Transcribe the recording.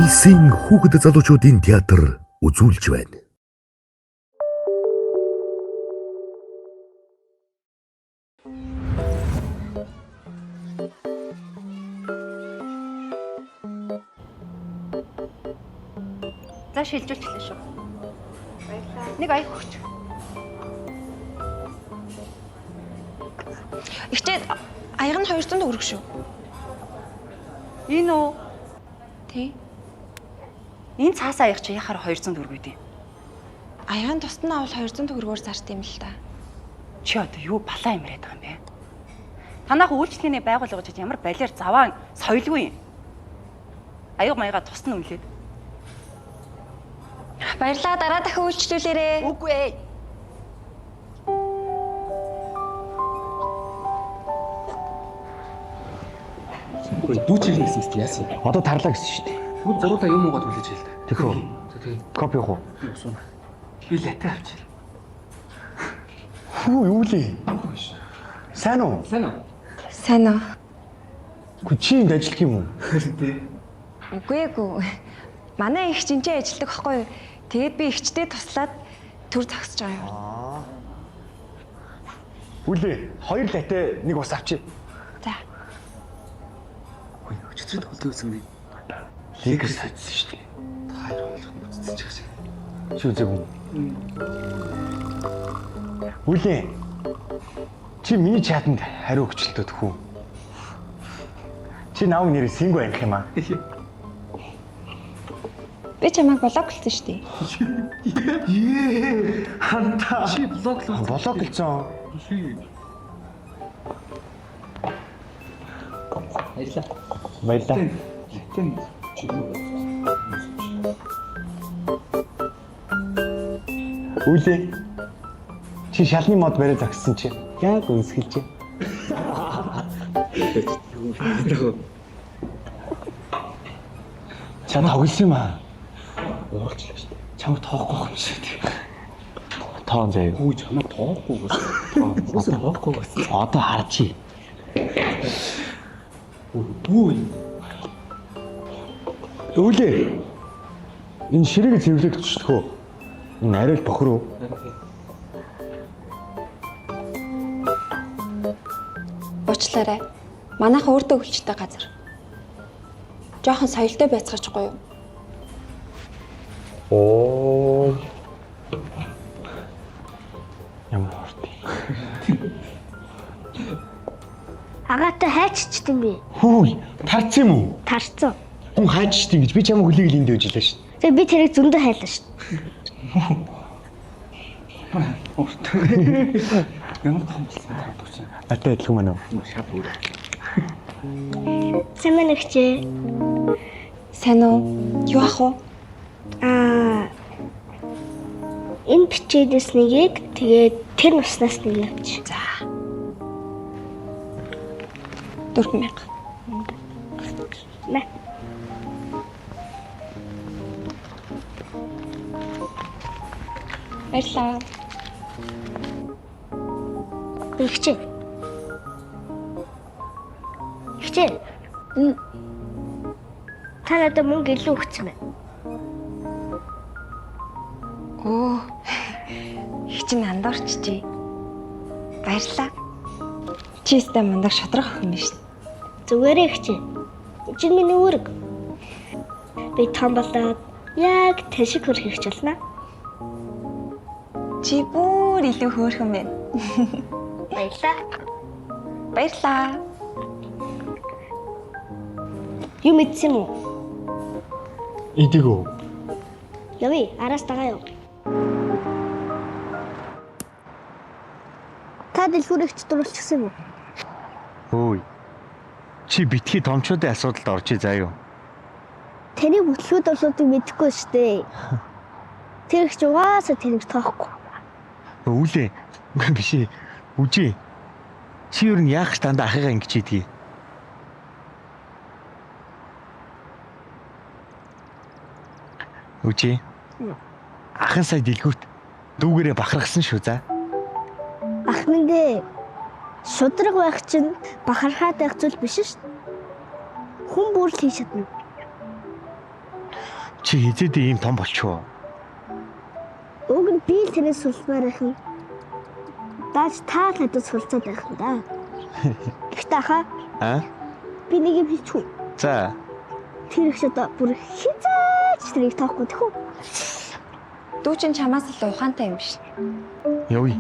Улсын хүүхэд залуучуудын театр үзүүлж байна. За шилжүүлчихлээ шүү. Баярлалаа. Нэг аяг өгч. Ихчээд аяг нь 200 төгрөг шүү. Энэ үү? Тий. Энэ цаас аяг чи яхаар 200 төгрөг үү? Аягийн тусад нь авал 200 төгрөгөөр зарт юм л та. Чи одоо юу балаа юмраад байгаа юм бэ? Танайх үйлчлэгээний байгууллага гэж ямар балиар заваан соёлгүй юм. Аяг маяга тусад нь үнэлээд. Баярлалаа, дараа дахин үйлчлүүлээрэй. Үгүй ээ. Дүү чиг гэсэн чинь яасан? Одоо тарлаа гэсэн шүү дээ. Тэгвэл гурлаа юм уугаад хүлээж ийл та. Тэхөө. Тэгээ. Кофе уух уу? Уусна. Би латте авчир. Хүү юу лээ? Сайн уу? Сайн уу? Сайн уу? Үгүй чи энд ажиллах юм уу? Тий. Үгүй эгүй. Манай их жинчээ ажилладаг байхгүй юу? Тэгээд би ихчтэй туслаад төр зогсож байгаа юм. Аа. Үлээ, хоёр латте нэг ус авчи. За. Үгүй өчигдөр тоглолт үзсэн би. Лейкерс хийсэн шүү дээ. Та хоёр ойлгох үзсэн ч гэсэн. Чи үзээгүй юм. Үлээ. Чи миний чатанд хариу өгчлөлтөд хүү. Чи наав нэр сингу арих юм аа. Би чамайг блоклсон шүү дээ. Ее, ханта. Чи блоклоо. Блоклцсон. Баярлалаа. Баярлалаа. Латте чи юу вэ? Үлээ. Чи шалны мод бариад зогссон чи яг үнсгэлж. Ча тоглосон юм аа. Ууралчлаа шүү дээ. Чамайг тоохгүй юм шиг тий. Тоон заяа. Үгүй чамайг тоохгүй гэсэн. Уусаа тоохгүй гэсэн. Одоо харчи. Үгүй. Үлээ. Энэ ширээг цэвэрлэх төчтгөө. Энэ арай л бохор уу? Уучлаарай. Манайха өөртөө хөлчтэй газар. Жохон соёлтой байцгаачихгүй юу? Оо. Ямар хорт. Агаатай хайччихдээ би. Хүү, тарцсан юм уу? Тарцсан. Хүн хайччихдээ гэж би чамайг хүлээг л энд дөөж илээ шүү. Тэгээ би тэрийг зөндөө хайлаа шүү. Ямар том болсон тав чинь. Надтай адилхан байна уу? Шап өөр. Сайн байна гчээ. Сайн уу? Юу ах вэ? Аа. Энэ бичээдээс нэгийг тэгээд тэр нуснаас нэг авч. За. 4000. Мэ. Баярлалаа. Ихчээ. Ихчээ. Та надад мөнгө илүү өгсөн байна. Оо. Их чинь андуурчжээ. Баярлалаа. Чи өстэй мундаг шудраг охин биш. Зүгээрээ ихчээ. Чи миний үүрэг. Би том болоод яг тань шиг хөрх ихч болно. Чи бүр илүү хөөрхөн байна. Баярлалаа. Баярлалаа. Юм идсэн юм уу? Идэг үү? Явъя, араас дагаа яв. Та дэлгүүрэгч дурлчихсан юм уу? Хөөе. Чи битгий томчуудын асуудалд орчий заа юу? Таны бүтлгүүд дурлуудыг мэдэхгүй шүү дээ. Тэр их ч угаасаа таныг тоохгүй. Үлээ. Биш ээ. Үжи. Чи юу н яах гэж дандаа ахыгаа ингэж хийдгийг? Үжи. Ахын сая дэлгүүрт дүүгээрээ бахархсан шүү за. Ах минь дээ. Шудраг байх чинь бахархаад байх зүйл биш шүү дээ. Хүн бүр л хийж чадна. Чи хизээд ийм том болчихоо. Уг нь би л танаас сулмаар байх юм. Дааж та л надад сулцаад байх юм да. Гэхдээ ахаа Аа? би нэг юм хэлчихв. За. Тэр их одоо бүр хизээч тэрийг тоохгүй тэхүү. Дүү чинь чамаас илүү ухаантай юм биш. Явъя.